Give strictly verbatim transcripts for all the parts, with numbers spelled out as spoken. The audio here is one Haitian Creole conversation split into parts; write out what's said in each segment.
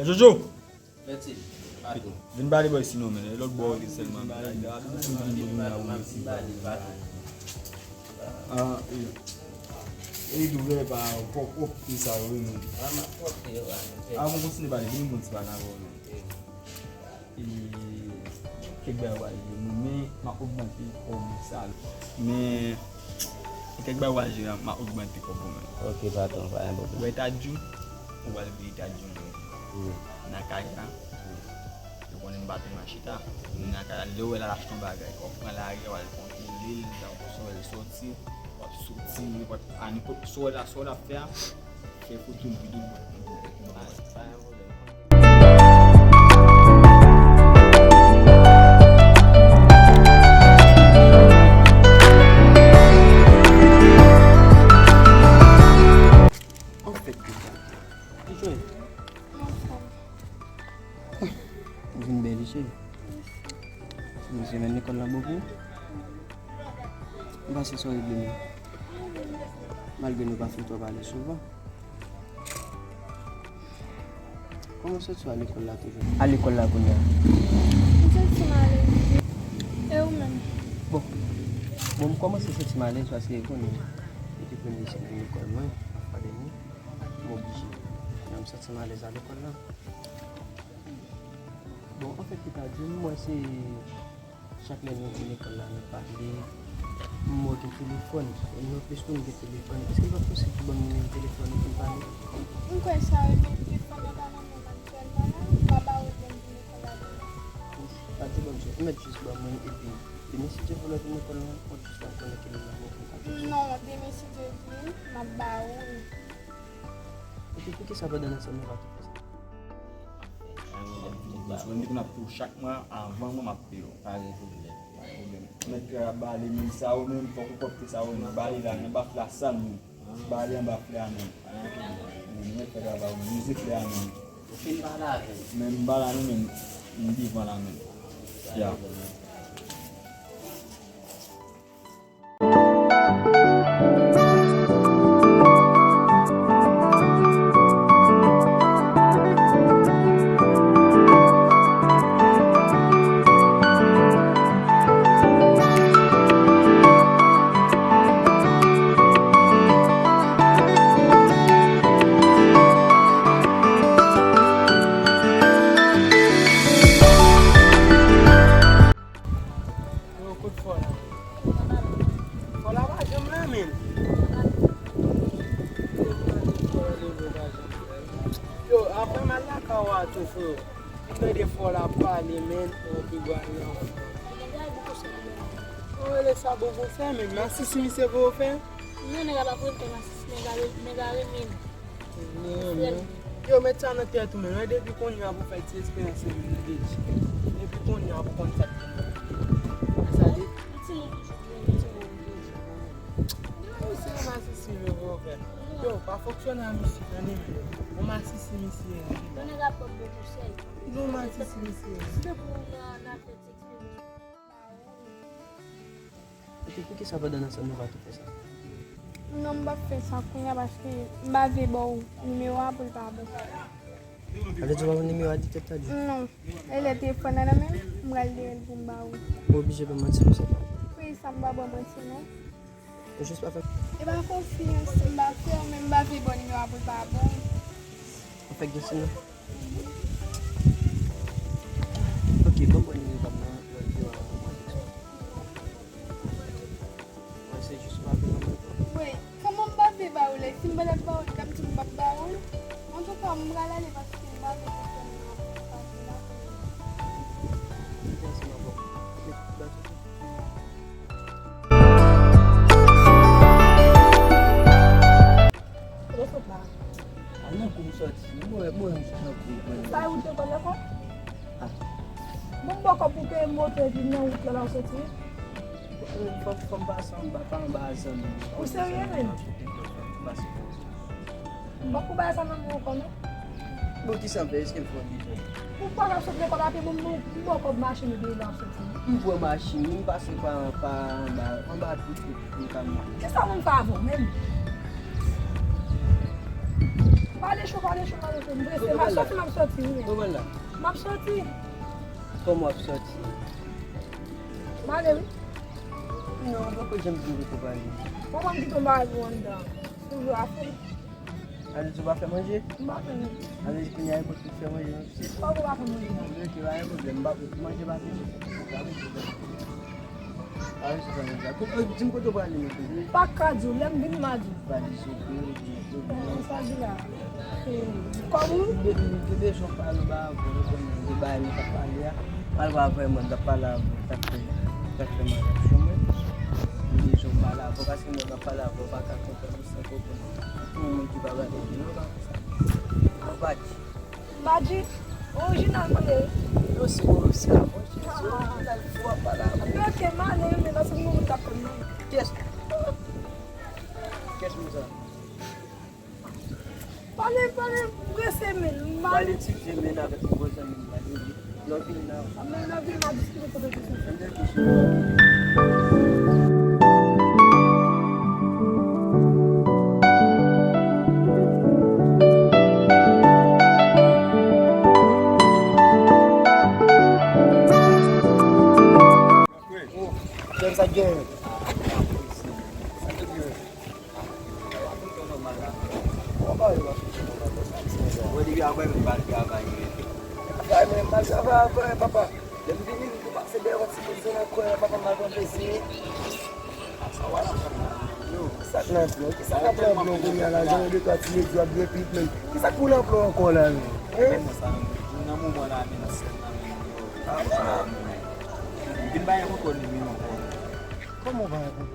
Jojo! Mèsi, patwon. Vin pale bò isi non, men. Lòt bò w ye sèlman. Vin pale, patwon, m ap vin pale, patwon. Ah, e. E li tou vrè pa w pòp pòp e sa yo, wi, men. Ah, m ap pòp yo, a. Ah, bon, kontinye pale, vin yon ti bagay avè w, men. E, kèk bagay w pale de nou, men m ap ogmante kòb sa. Men, kèk bagay w pale de, m ap ogmante kòb ou, men. Ok, patwon, pa gen pwoblèm. Ou wè Tadjou? Ou pral veye Tadjou, men. Wi. Nan kay la. Wi. Yo konnen m pa tèlman chita. Men nan kay la, lè w wè l al achte yon bagay, w ap pran lari a, w al kontwole l, tankou sa w wè l soti, w ap soti, nenpòt, a nenpòt, sa w wè l ap, sa w wè l ap fè a, fè foto l videyo. Pa gen pwoblèm. Anfèt, Tita, ki jwenn? Ou vin bèl wi, cheri. Mwen semèn lekòl la bon pou ou? Ou pase sa w regle menm? Malgre nou pa fin twò pale souvan. Kòman w santi w a lekòl la toujou? A lekòl la kounye a? M santi m alèz. E ou menm? Bon. Bon, m kòmanse santi m alèz paske konnen li te premye semèn lekòl mwen, afwa de nou, m oblije. Men m santi m alèz a lekòl la. Bon, anfèt, Tita, di m, mwen se chak lè nou vin lekòl la, nou pale, m wè w gen telefòn. E nou plis moun gen telefòn. Èske l p ap posib pou ban m nimewo telefòn ou pou n pale? M kwè sa wi, men telefòn nan pa nan men m aktyèlman la. M a ba ou lè m vin lekòl la demen. Pa di ban m sa. Ou mèt jis ban mwen, epi demen si Dye vle lè w vin lekòl la, w ap jis fè m konnen ki nimewo pou m ka jwenn ou. Non, demen si Dye vle, m ap ba ou li. Epi poukisa pandan nan sèl nou pa tou fè sa? Mwen di konn ap peye w chak mwa, avan mwa m ap peye w. Pa gen pwoblèm. Pa gen pwoblèm. Mèt kay ap bale men sa ou menm, fòk ou pòte sa ou menm, bale la, nan baf la sal menm. Bale anba flè a menm. Mèt fè travay ou menm, mize flè a menm. Ou fin pale avè l? Men m pa la non, men m devan la menm. Ya. Yo, kot fò la? Fò la pa janm la, menm. Yo, apre m al lakay ou a tou, freo. M tande fò la pale, menm, ou pi gwa nan. Ou rele sa bon konsèy, menm. Masisi misye voye w fè? Non, nèg la pa voye m fè masisi, nèg la re-, nèg la renmen m. Yo, men. Yo, met sa nan tèt ou, men. Wè, depi kounye a pou fè ti esperyans, men, nou te di. Depi kounye a pou konn sa k gen nan men. Sa de. Yon timoun toujou pou yon timoun toujou. Yo, misye yon masisi, yo, vre. Yo, pa fonksyone a misye, tande, men. Yon masisi, misye ye, wi. Yon nèg ap ban bon konsèy. Yon masisi, misye ye. Si se pou nan, nan fè ti eksperyans. Epi poukisa pandan nan sèl nou pa tou fè sa? Non, m p ap fè sa kounye a paske m pa vle ba w nimewo a pou l pa bon. Sa vle di w pa konn nimewo a di tèt la di? Non. E lè telefòn nan nan men m, m pral dèyè l pou m ba ou. Ou oblije ban m manti konsa. Poukisa m pa ba w manti non? Ou jis pa fè. E pa konfyans m pa fè w, men m pa vle ba w nimewo a pou l pa bon. Ou fèk gen siman? Ok, ban m pran nimewo pa m nan, lòt jou a, ou mande sa. Mwen se jis pa vle ban m. Wi, kòman m pa vle ba ou lè, si m pa t ap ba ou, li t ap di m m p ap ba ou l. Antouka, m pral ale paske m pa vle konprann nan pase la. Li te ansanm avè w. Li ba tout. Kote w sot la? A nan kou m sòti. Mwen, mwen, m sot nan kou, mwen. Sa e wout yo pran nan kò? A. Bon, m bò kòb pou peye moto epi nan wout la, la w soti. Fò, fò m pase anba, pa anba a zanmi m. Ou serye, menm? Fò m pase. Fòk ou bay sa nan men ankò, non? Bon, kisa m fè? Èske m fè yon betiz? Ou pa ka sot lekòl ape, bon, m, m bò kòb machin ou peye la w soti. M pran machin, m pase pa, pa anba, anba tout, tout, tout, tout, tout. Kisa moun fè avè w menm? Pale cho, pale cho, pale cho. M prese, m ap soti, m ap soti, wi. Kote w pral la? M ap soti. Kòman w ap soti? M ale, wi. Non, ou poko janm di m kote w prale. Papa m kite yon bagay pou anndan. Toujou afè. Ann di w pa fè manje? M pa fè manje. Ann di kounye a e kote w fè manje menm si. Papa w pa fè manje. Ok, pa gen pwoblèm. M pa manje pa fini. Pa gen pwoblèm. Pa gen pwoblèm. Di m kote w prale menm. M pa ka di w, lè m vin m a di w. Pa di sou pye, di sou pye. Sa di la. Kòm ou? M te bezwen pale ba avè w, ou konnen de bagay nou t ap pale a. Malgre avè mwen, m t ap pale avè w, t ap fè, t ap fè mal sou mwen. M bezwen pale avè w, paske mwen, m ap pale avè w, ou pa ka konprann, ou san konprann. Pou yon moun ki pa gade videyo, ou pa fè sa. Ou pa di. M pa di. Orijinal mwen ye. Yo, si w, si w, si w orijinal, fò w ap pale avè w. Ok, m ale, men paske m gon moun k ap tann mwen. Kiyès? Kiyès moun sa? Pale, pale, m prese, men m pale. Pale ti je men avèk yon gwo zanmi m pale, wi. Lè w vini la. A, men lè w vini, m a diskite kote w soti. Frè m, sa k genyen? Sa k genyen? Mwen depi avè m pa al travay, wi. Travay, mwen pa al travay avè papa. Lè m vini, m tou pase dèyè yon ti bout zen nan kwen an, papa m al pran plezi. Sa w ap fè la? Yo, sa k nan plan? Kisa k ap nan plan kounye a la? Jan de twa ti nèg yo ap repit menm. Kisa k pou nan plan ankò la menm? Hein? Nan moman la, men nan sèn nan, men yo. Vin bay yon kòd li menm ankò. Kòman w pa reponn?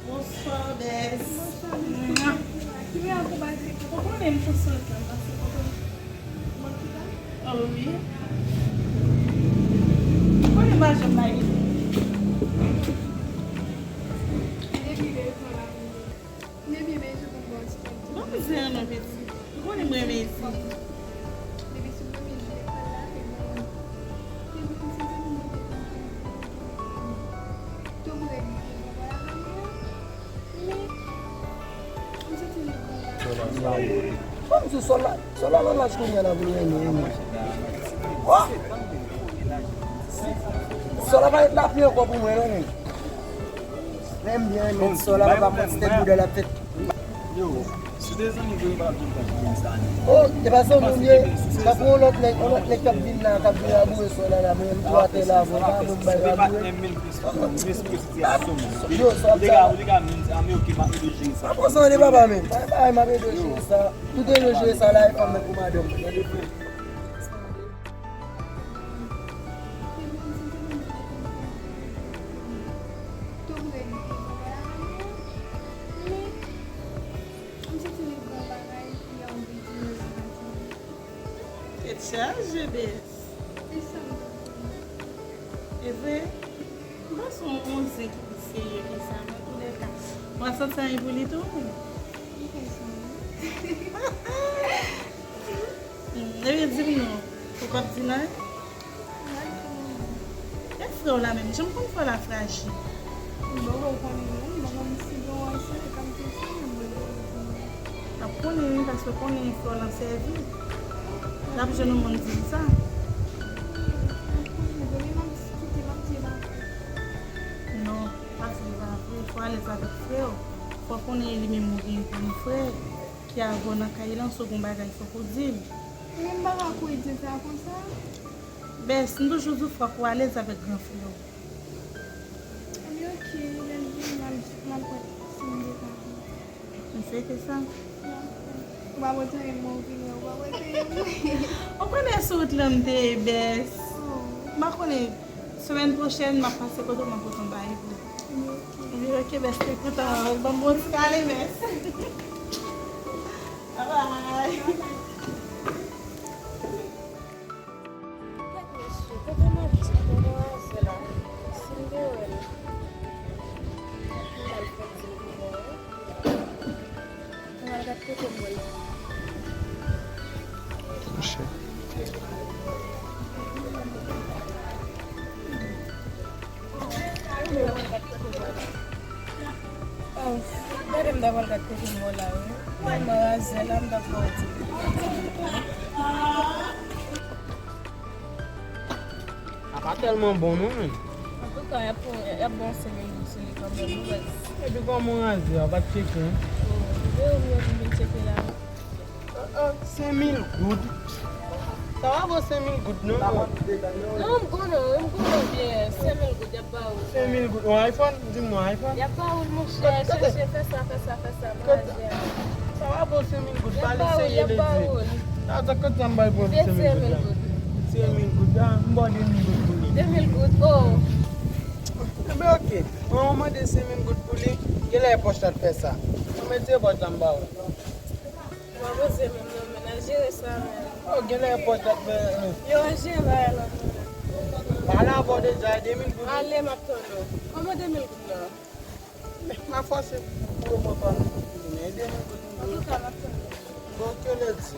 Bonswa, bès. Bonswa, bès. Mwa. Kijan w ye? Ou konnen m konsantre, m pase kontan. Mwen ki la? Oh, wi. Ou konnen m pa janm bay. Depi lè sa la. Depi bezwen pou m ba w ti kòb. Ban m zen an non, pitit. Ou konnen m renmen zen. Depi sou premye jou lekòl la, te gen, te gen yon ti zanmi mwen te konn fè m tou prè li te gen bagay avè mwen. Men, m santi li pran bagay. Ban m di w, Sòl la, Sòl la nan laj kounye a la pou l renmen, renmen. Wa! Sòl la pa ret lapli ankò pou mwen, non, men. Men m byen renmen Sòl la, papa, mwen ti tèt bouda l ap fèt. Yo, si w te zanmi vre, ou pa t ap vin pran pwoblèm sa a, non. Oh, e pa zanmi m ye. Tankou yon lòt nèg, yon lòt nèg k ap vin la, k ap vin raboure Sòl la, la, men m tou atè la, vre, pa mwen m bay raboure. Yo, Sòl sa. Ou te ka, ou te ka menm di, ah, men ok, m ap ede w jere sa. Apa sa, papa, men? Pa, pa, m ap ede w jere sa. Tout ede w jere sa la, e fanm nan pou madanm. Tande, frè. Tèt chaje, bès. E vre? M panse yon, yon zen ki pi serye ke sa, men antoulèka, w a santi anyen pou li tou? Hmm, ebyen, di m non. Ou p ap di m anyen? E frè w la menm, jan m konn frè w la frajil. Bon, ou konnen non, m pa konn si gen yon seri kantite sa, men mwen, mwen, mwen. L ap konnen wi, paske w konnen frè w lan sèvi. L ap jwenn yon moun di l sa. Non, pa di l pa vre. Fò w alèz avèk frè w. Fò w konnen e li menm ou gen kòm frè ki avè w nan kay lan, si w gen yon bagay fòk ou di l. Men m pa ka kouri di l sa konsa. Bès, m toujou di w fòk ou alèz avèk gran frè w. Ebyen, ok, lè l vini, m al, m al wè si m te ka vini. M swete sa. Ou pa pote anyen, mwen vini, ou pa pote anyen. Ou konnen sou wout lan m te ye, bès. M pa konnen, semèn pwochèn, m ap pase kote w, m ap pote yon bagay pou ou. Epi, ok, bèste, kontan, ban m yon ti kalemès. Bye bye. Kèt mesye, kote manti, kote manzè la? Si m te wè l, m al fè di l pou mwen. Mwen al gad kote mwen. Mouche. Oh, gade m ta pral gad kote mwen la, wi. Mwen razè la, m ta pral di. A pa tèlman bon non, men. Antouka, y ap pran, y ap ba w senk mil goud sou li kanmenm, wi, baz. Epi kòman w razè a, w pa t tcheke, en? Oh, se ou menm ki vin tcheke la. Ah, ah, senk mil goud. Sa pa vo senk mil goud, non, non. Non, m konnen, m konnen byen. Senk mil goud, y ap ba ou. Senk mil goud. Yon iPhone? Di m yon iPhone? Y ap ba ou l, monchè. Kote, kote? Chèche, fè sa, fè sa, fè sa, mwen al jere. Sa pa vo senk mil goud, pale serye, Lady. Sa, sa, kote sa m bay pou senk mil goud la? Senk mil goud la, m ba w de mil goud pou li. De mil goud, oh. Enben, ok. Mwen, mwen mande senk mil goud pou li, genlè e pòch la t fè sa. Mwen mete pòch la, m ba w. Mwen poze menm non, men al jere sa, men. Oh, genlè e pòch la t fè, eh. Yo, al jere bagay la, men. Pale avè w deja, de mil goud. Ale, m ap tann ou. Kòman de mil goud la? Men, m a fòse pou yo pran pa m. Men de mil goud. Antouka, m ap tann ou. Bon, ke Lady.